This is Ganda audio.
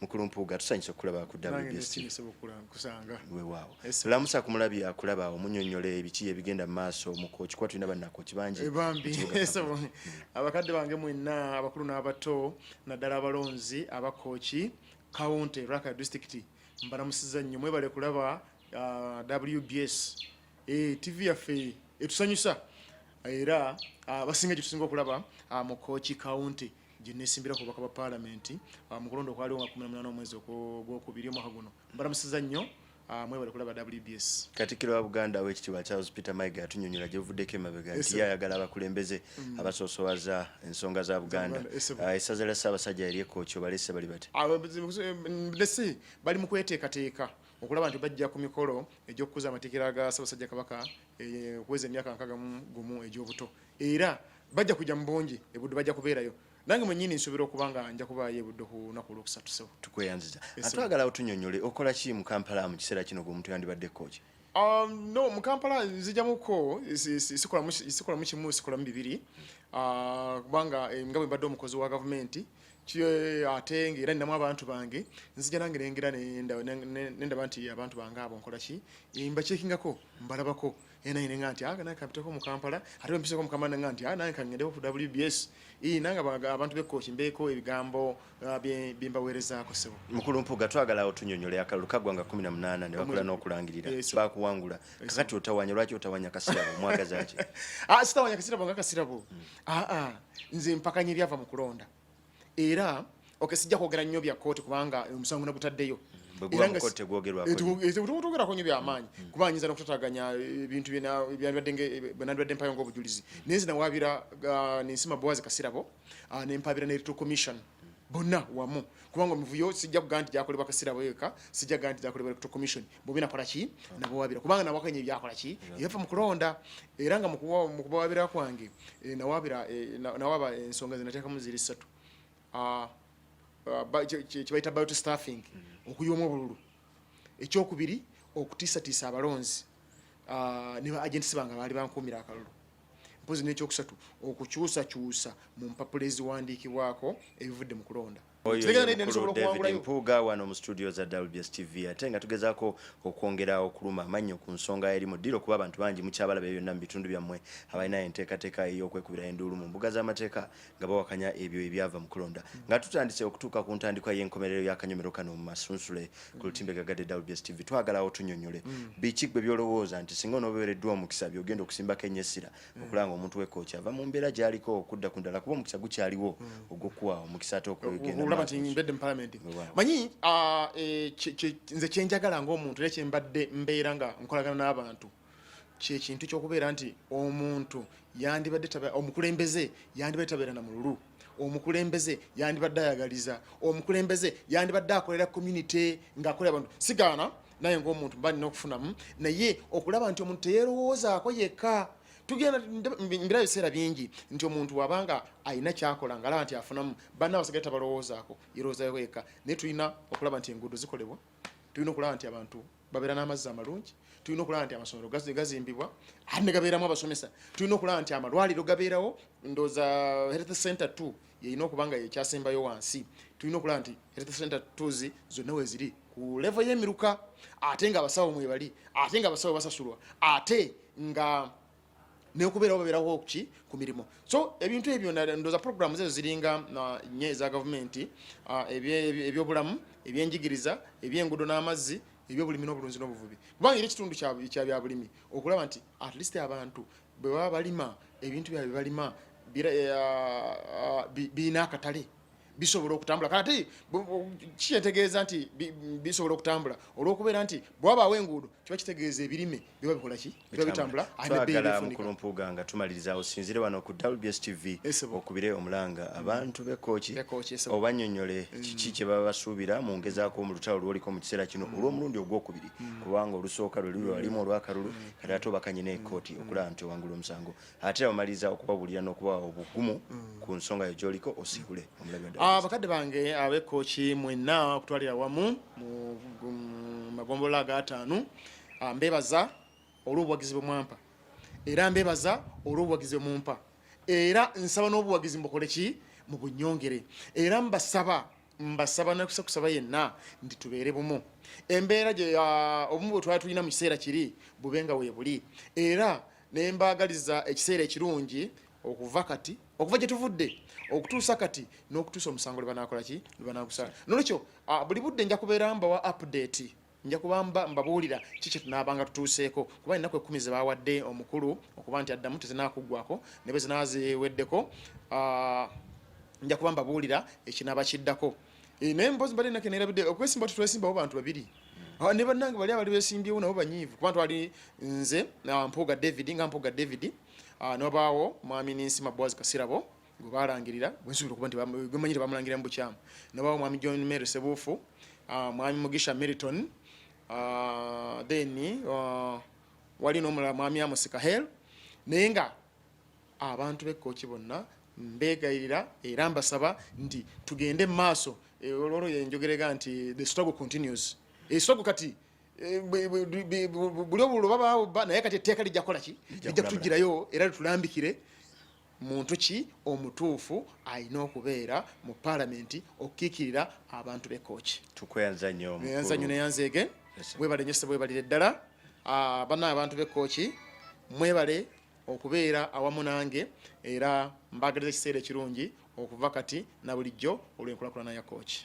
Mukulu Mpuuga, tusanyuse okukulaba ku Nange WBS TV. nesinyuse kusanga. Weewaawo. Yes. Lamusa ku mulabi akulaba, omunyonyola ebiki ebigenda mu maaso mu Kooki, kuba tulina bannakooki bangi Bambi. mu kibuga Kampala. Sebo, abakadde bange mwenna, abakulu n'abato, naddala abalonzi abakooki County, Rakai District, mbalamusiza nnyo. Mwebale kulaba WBS TV yaffe etusanyusa era abasinga gyetusinga okulaba mu Kooki County, gye nesimbira ku bubaka bwa Paalamenti mu kulonda okwaliwo nga 18 omwezi ogwokubiri omwaka guno. Mbalamusiza nnyo, mwebale kulaba WBS. Katikkiro wa Buganda, Owekitiibwa Charles Peter Mayiga, yatunyonyola gye buvuddeko emabega nti ye ayagala abakulembeze abasoosowaza ensonga za Buganda. Buganda, yes, sir. Essaza lya Ssaabasajja ery'Ekooki obalese bali bati? Ndese bali mu kweteekateeka okulaba nti bajja ku mikolo egy'okukuza amatikkira ga Ssaabasajja Kabaka, okuweza emyaka 61 egy'obuto, era bajja kujja mu bungi ebuddu, bajja kubeerayo. Nange mwennyini nsuubira okuba nga nja kubaayo ebuddo ku lunaku olwokusatu, sebo. Tukweyanziza. Yes, sir. Atwagala otunyonyole okola ki mu Kampala mu kiseera kino gwe omuntu yandibadde Kooki? No, mu Kampala nzijamuko, sikolamu kimu, sikolamu bibiri, kubanga nga bwe mbadde omukozi wa gavumenti, ate ngaera ninamu abantu bange, nzija nange nengera nendaba nti abantu bange abo nkola ki, mbachekingako, mbalabako, era nange nenga nti aga nange kampiteko mu Kampala. Ate bwe mpiseko mu Kampala, nenga nti nange kangendeko ku WBS, nange abantu b'Ekooki mbeeko ebigambo bye mbaweerezaako, ssebo. Mukulu Mpuuga, twagala otunyonyole akalulu kaggwa nga 18 ne bakola n'okulangirira. Yes, sir. Bakuwangula, kakati otawanya, lwaki otawanya Kasirabo? Omwagaza ki? Ah, sitawanya Kasirabo nga Kasirabo. Aa, nze mpakanya ebyava mu kulonda era okay, sijja kwogera nnyo bya kooti kubanga omusango nagutaddeyo. Bwe guba Era mu nga kooti tegwogerwako. Tetwogerako nnyo byamaanyi kuba nyinza n'okutataganya ebintu bye nandibadde mpayo ng'obujulizi, naye nze nawaabira nensima Bowazi Kasirabo, nempabira ne Electoral Commission bonna wamu, kubanga omuvuyo sijja kugaa nti gyakolebwa Kasirabo yekka, sijja kugaa nti gyakolebwa Electoral Commission bobi. Nakola ki? Nabawabira kubanga nawakanya ebyakola ki, ebyava mu kulonda, era nga mu kubawabira kwange nawabira nawaba ensonga zenateekamu ziri ssatu. Kibayita ballot stuffing, okuyiwamu obululu. Ekyokubiri, okutiisatiisa abalonzi ne ba agents bange baali bankuumira akalulu. Mpozi n'ekyokusatu, okukyusakyusa mu mpapula eziwandiikibwako ebivudde mu kulonda. Oyo Kitegeeza ye naye mukulu nsobola David okuwangulayo. Mpuuga wano mu studio za WBS TV, ate nga tugezaako okwongera okuluma amannyo ku nsonga eri mu ddiro, kuba abantu bangi mukyabalaba ebyo byonna mu bitundu byammwe abalina enteekateeka ey'okwekubira enduulu mu mbuga z'amateeka nga bawakanya ebyo ebyava mu kulonda. Nga tutandise okutuuka ku ntandikwa y'enkomerero y'akanyomero kano mu masunsule ku lutimbe gagadde WBS TV, twagalawo tunyonyole biki gwe byolowooza nti singa onoobeereddwa omukisa byogenda okusimbako ennyo essira okulaba nga omuntu w'Ekooki ava mu mbeera gy'aliko okudda ku ndala, kuba omukisa gukyaliwo ogw'okuwa omukisa ate okugenda olaba nti maaso. Mbedde mu Palamenti. Weewaawo. Manyi nze kyenjagala ng'omuntu era kyembadde mbeera nga nkolagana n'abantu, kyekintu kyokubeera nti omuntu yandibadde omukulembeze yandibadde tabeera na mululu, omukulembeze yandibadde ayagaliza, omukulembeze yandibadde akolera community ng'akolera abantu. Sigaana naye ng'omuntu mba nina okufunamu, naye okulaba nti omuntu teyeerowoozaako yekka. Tugenda mbira ebiseera bingi nti omuntu wabanga alina kyakola ng'alaba nti afunamu, banna abasigaye tabalowoozaako, yerowoozaako yekka. Naye tulina okulaba nti enguudo zikolebwa, tulina okulaba nti abantu babeera n'amazzi amalungi, tulina okulaba nti amasomero gazimbibwa ate ne gabeeramu abasomesa, tulina okulaba nti amalwaliro gabeerawo. Ndowooza health center 2 yeyina okuba nga yekyasembayo wansi. Tulina okulaba nti health center 2 zonna weziri ku level y'emiruka, ate nga abasawo mwebali, ate nga abasawo basasulwa, ate nga nekubeerawo babeerawo ki ku mirimu. So ebintu ebyo ndowooza programs ezo ziringa nnyo eza gavumenti, ebyobulamu, ebyenjigiriza, ebyenguudo n'amazzi, ebyobulimi n'obulunzi n'obuvubi, kubanga era ekitundu kya byabulimi, okulaba nti at least abantu bwe baba balima ebintu byabwe balima birina akatale, bisobola okutambula. Kati kikyentegeeza nti bisobola okutambula olw'okubeera nti bwabaawo enguudo, kiba kitegeeza ebirime biba bikola ki, biba bitambula ate n'ebbeeyi Twagala efunika. Mukulu Mpuuga, nga tumaliriza, osinzire wano ku WBS TV Esebo. okubire omulanga abantu b'Ekooki, B'Ekooki, esebo. obanyonyole kiki kye baba basuubira mu ngezaako mu lutalo lwoliko mu kiseera kino olw'omulundi ogwokubiri, kubanga olusooka lwe luli lwalimu olw'akalulu, kati ate obakanye n'ekooti okulaba nti owangula omusango, ate bamaliriza okubabuulira n'okubawa obugumu ku nsonga yo gy'oliko, osiibule omulabi wa WBS. Bakadde bange ab'Ekooki mwenna okutwalira wamu mu magombolola agataano, mbebaza olw'obuwagizi bwe mwampa, era mbebaza olw'obuwagizi bwe mumpa, era nsaba n'obuwagizi mbukole ki, mu bunyongere, era mbasaba Mbasaba nakusa kusaba yenna nti tubeere bumu. Embeera gye obumu bwe twali tulina mu kiseera kiri bube nga weebuli, era ne mbaagaliza ekiseera ekirungi okuva kati, okuva gye tuvudde okutuusa kati, n'okutuusa omusango lwe banaakola ki, lwe banagusala. Nolwekyo buli budde nja kubeera mbawa update, nja kuba mbabuulira ki kye tunaabanga tutuuseeko, kuba ennaku 10 ze bawadde omukulu okuba nti addamu tezinaakuggwako, ne bwe zinaaziweddeko nja kuba mbabuulira ekinaaba kiddako. Naye mpozi mbadde nake neerabidde okwesimba, tetwesimbawo bantu babiri. Ne bannange bali abali besimbyewo nabo banyiivu, kuba twali nze Mpuuga David, nga Mpuuga David, nobaawo mwami Ninsima Boaz Kasirabo gwe balangirira, gwensuubira okuba nti gwe mmanyi tebamulangira mu bukyamu, nobaawo mwami John Mary Sebuufu, mwami Mugisha Milton, then wali n'omulala mwami Amos Kahel. Naye nga abantu b'Ekkooki bonna mbeegayirira era mbasaba nti tugende mu maaso. Olwo enjogerega nti the struggle continues. Struggle kati buli obululu baba, naye kati etteeka lijja kukola ki? Lijja kutugirayo era litulambikire muntu ki omutuufu alina okubeera mu paalamenti okukiikirira abantu b'Ekkooki. Tukweyanza nnyo. Neyanza nnyo, neyanzeege. Mwebale nnyo, ssebo, webalire ddala. Banna abantu b'Ekkooki, mwebale okubeera awamu nange, era mbagaliza ekiseera ekirungi okuva kati na bulijjo olw'enkulaakulana ya Kooki.